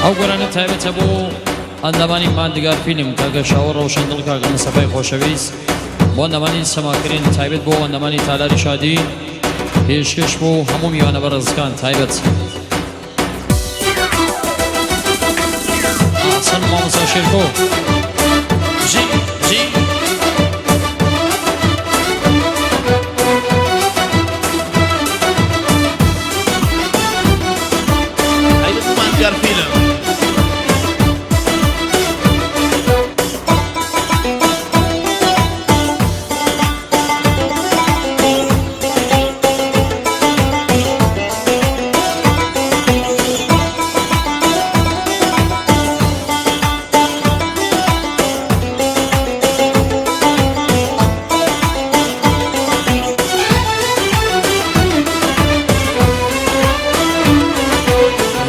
ئەو گۆرانە تایبەتە بۆ ئەندامانی ماندگار فیلم کاکە شاوە ڕەوشەن دڵ کاکە مستەفای خۆشەویست بۆ ئەندامانی سەماکرین تایبەت بۆ ئەندامانی تالاری شادی پێشکەش بۆ هەموو میوانە بەڕێزەکان تایبەت ئاسان مامۆستا شێرکۆ. ژی ژی. تایبەت بۆ ماندگار فیلم.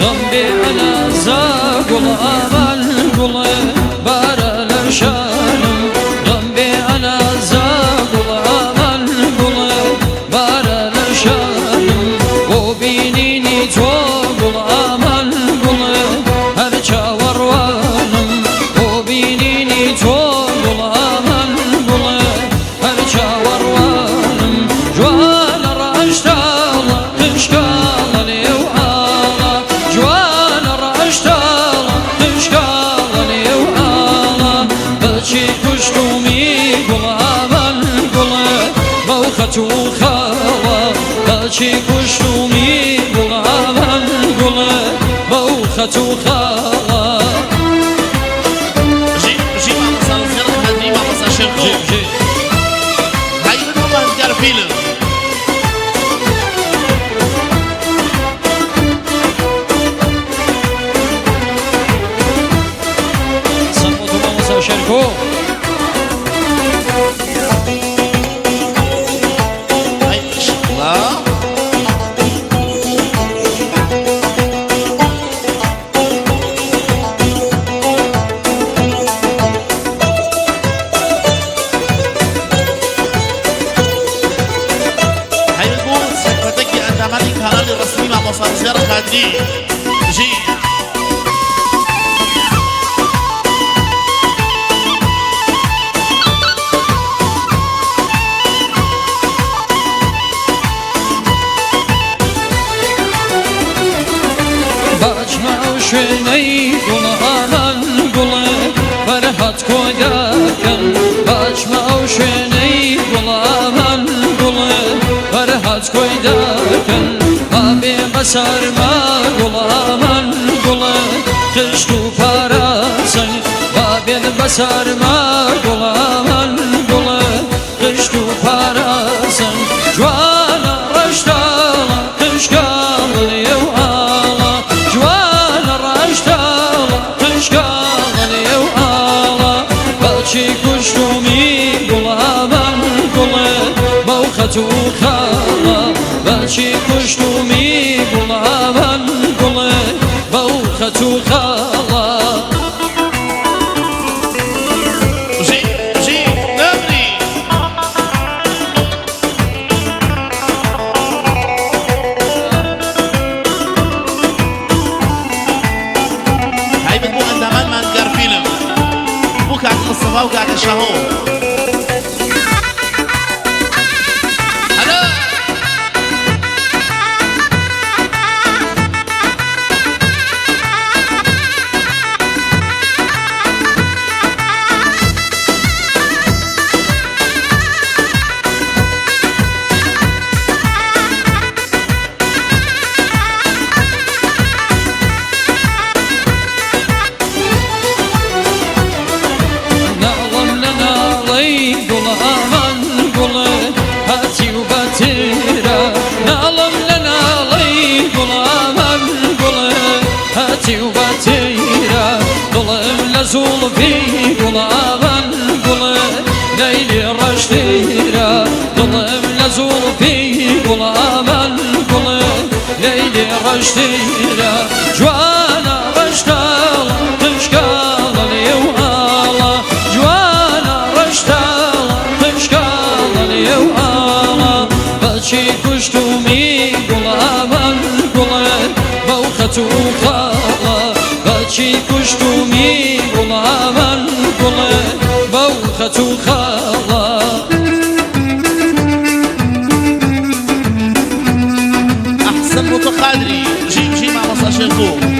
غەم بێ ئەنازە گوڵ ئامان گوڵێ بارە لە شانم غەم بێ ئەنازە گوڵ ئامان گوڵێ بارە لە شانم بۆ بینینی تۆ گوڵ ئامان گوڵێ هەر چاوەڕوانم بۆ بینینی تۆ گوڵ ئامان گوڵێ هەر چاوەڕوانم جوانە ڕەشتاڵە قشکاڵە لێو ئاڵا جوانە ڕەشتاڵە قشکاڵە لێو ئاڵا بەچی کوشتومی گوڵ ئامان گوڵێ بەو خەت و خاڵە بەچی کوشتومی گوڵ ئامان گوڵێ بەو خەت و خاڵە. ژی ژی مامۆستا ڕزگار قادری مامۆستا شێرکۆ. ژی ژی. تایبەت بۆ ماندگار فیلم. سەر بۆ تۆ مامۆستا شێرکۆ. ئەی ئیشەڵا. تایبەت بۆ سەرپەتەکی ئەندامانی کاناڵی ڕەسمی مامۆستا ڕزگار قادری. ژی. باچمە ئەو شوێنەی گوڵ ئامان گوڵێ فەرهاد کۆداکەن باچمە ئەو شوێنەی گوڵ ئامان گوڵێ فەرهاد کۆی داکەن با بێ بەسەرما گوڵ ئامان گوڵێ خشت و پاراسن با بێن بەسەرما گوڵ ئامان گوڵێ خشت و پاراسن جوانە ڕەشتاڵە قشکاڵە لێو ئاڵا جوانە ڕەشتاڵە قشکاڵە لێو ئاڵا بەچی کوشتومی گوڵ ئامان گوڵێ بەو خەت و خاڵە بەچی کوشتومی گوڵ ئامان گوڵێ بەو خەت و خاڵە. ژی ژی نەمری. تایبەت بۆ ئەندامان ماندگار فیلم بۆ کاک مستەفا و کاکە شاهۆ. هەلۆ. ناڵم لە ناڵەی گوڵ ئامان گوڵێ هەچی و بەترە ناڵم لە ناڵەی گوڵ ئامان گوڵێ هەچی و بەترە دڵم لە زوڵفی گوڵ ئامان گوڵێ لەیلی ڕەشتیرە دڵم لە زوڵفی گوڵ ئامان گوڵێ لەیلی ڕەشتیرە جوانە ڕەشتاڵە قشکاڵە لێو ئاڵا جوانە ڕەشتاڵە قشکاڵە لێو ئاڵا بەچی کوشتومی گوڵ ئامان گوڵێ بەو خەت و خاڵە. کوشتومی گوڵاوان گوڵێ بەو خەت و خاڵە. ئەحسن متقادری بژی بژی مامۆستا شێرکۆ.